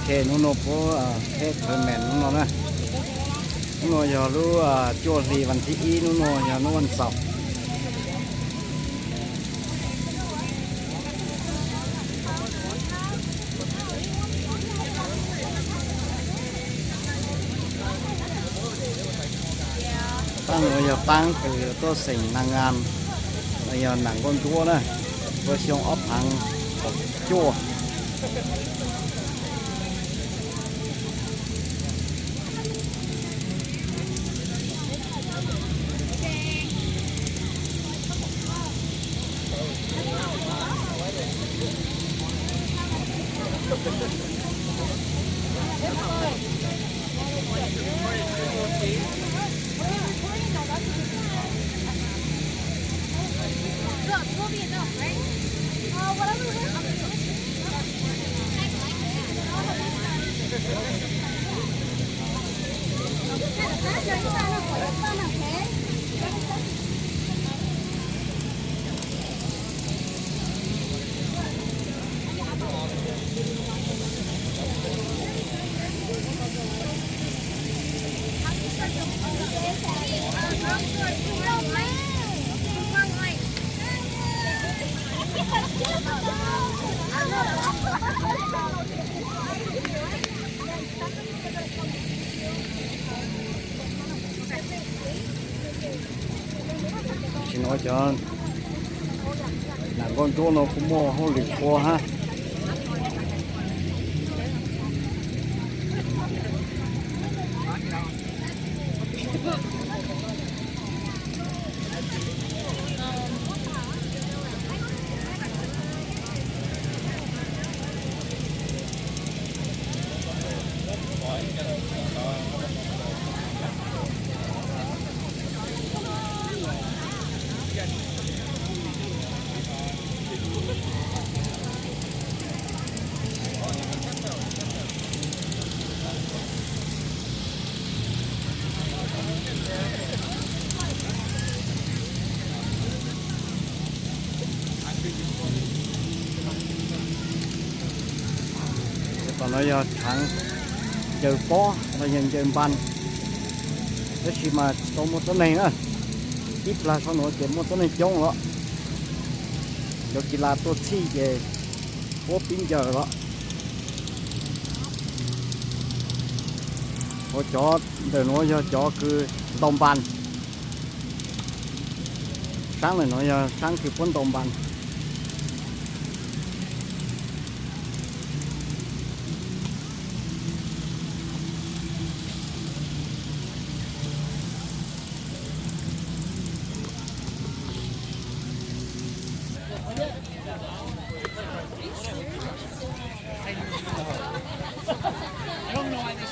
He hnub no puab he thawv meem hnub no na. Hnub no yog lub cuaj hli vas thib ib, hnub no yog hnub vas xaum. Paab nuav yog paab kws tuaj xeem Nas Nkas, yog Nam Nkauj Ntsuab na, ua xyoo ob phaav kaum cuaj. Tsis no cov Nam Nkauj Ntsuab no kuj muaj hauj lwm ua hab. Tom no yog tshaav ncaws pob los yog ncaws npas, tab sis mas tsis tau muaj tuab neeg na. Ib plag saum no ces muaj tuab neeg coob los, cov kis las tuaj txhij ces puab pib ncaws los. Ua cov ntawm nuav yog cov kws ntaus npas. Saab ntawm nuav yog saab kws puab ntaus npas.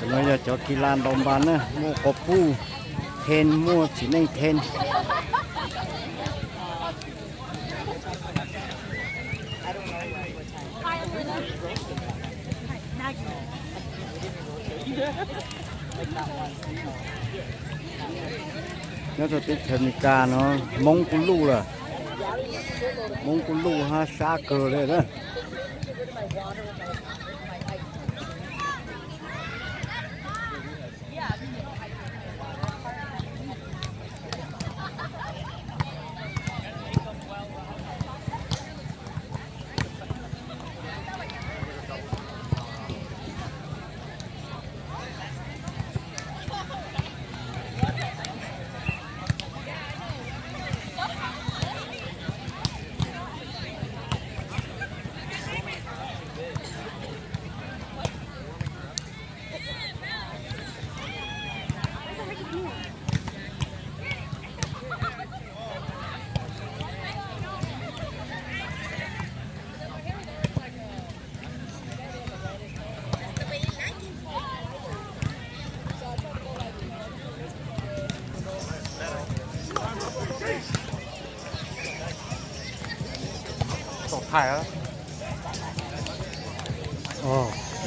Cov no yog cov kis las ntaus npas na, muaj quas puj, then, muaj txiv neej then. Nyob rau teb chaws Amelikas no, Moob kuj luj lawm, Moob kuj luj hab sab kawg li na. Tom thaij,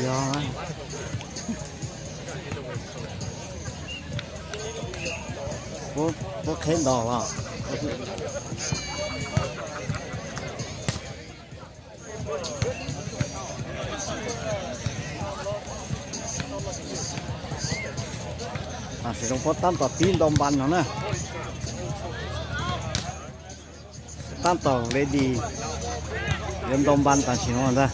yog, puab qheb ntos los. Tam sim no puab tab tom pib ntaus npas no na. Tab tom ready yuav ntaus npas tam sim no ntag.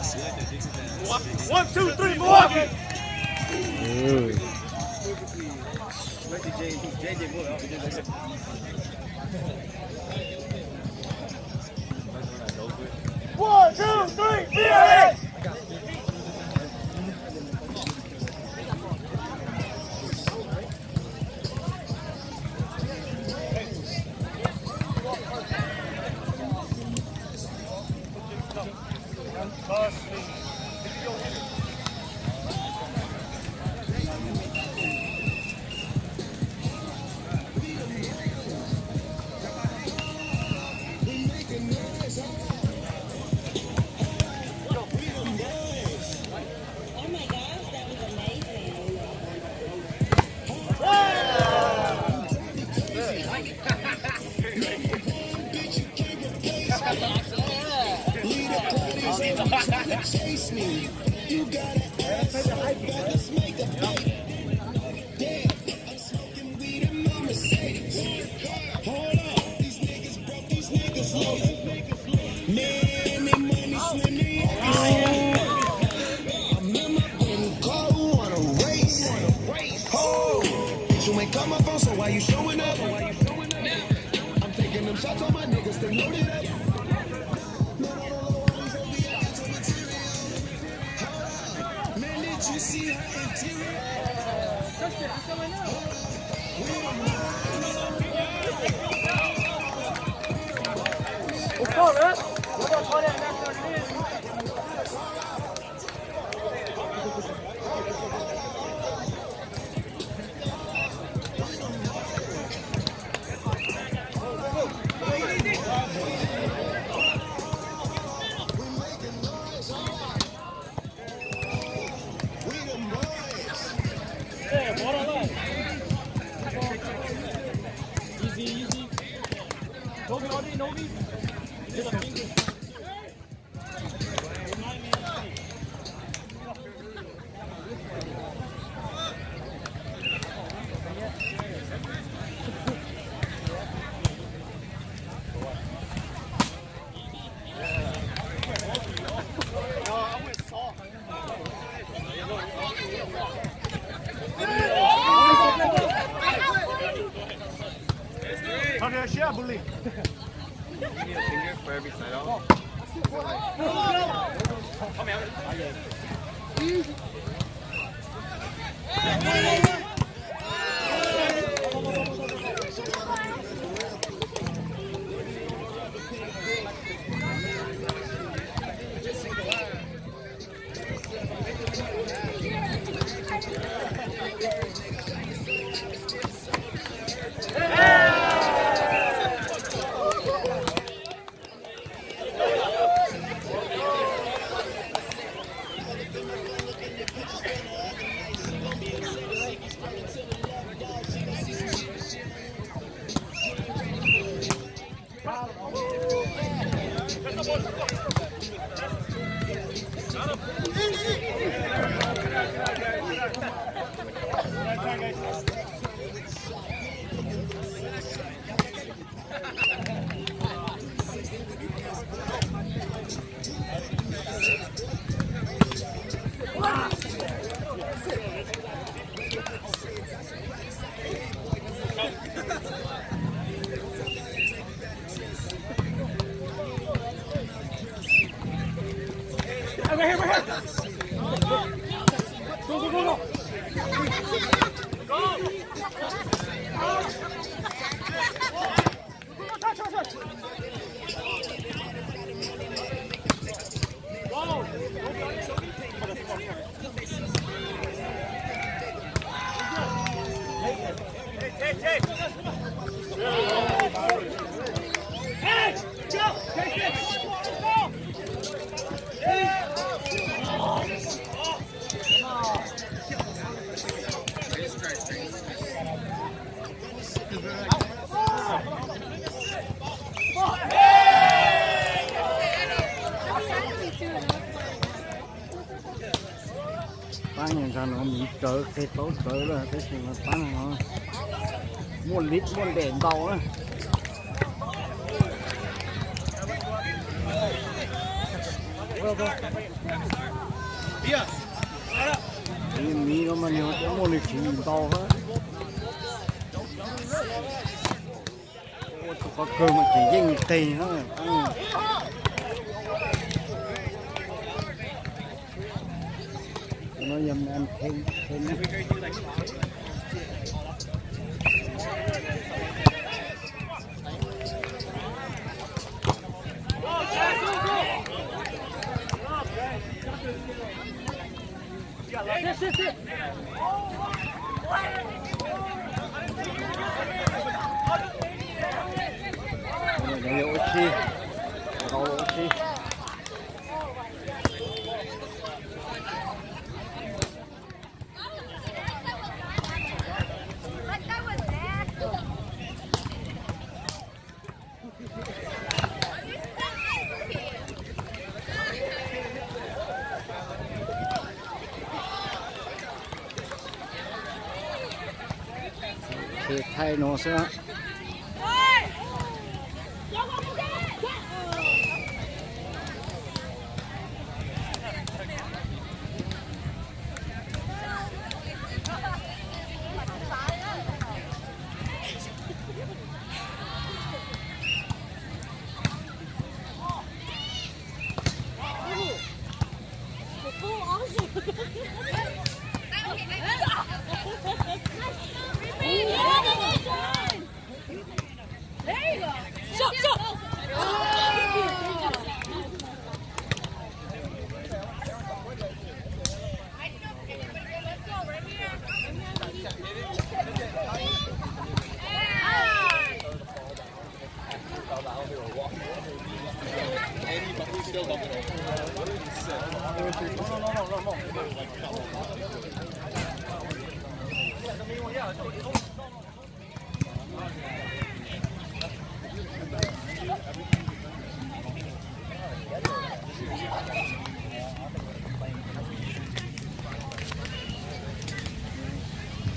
Pab nyob ntawm no, Rawv qe taub rawv lawm tab sis mas pab no muaj lib muaj ntes ntau na. Miv no mas nws muaj nws tswv yim ntau thiab. Ua tus qhov kawg mas ces yeej qeg na. No yog man thej thej na. Ua si, ua si. Ces thaij no xwb.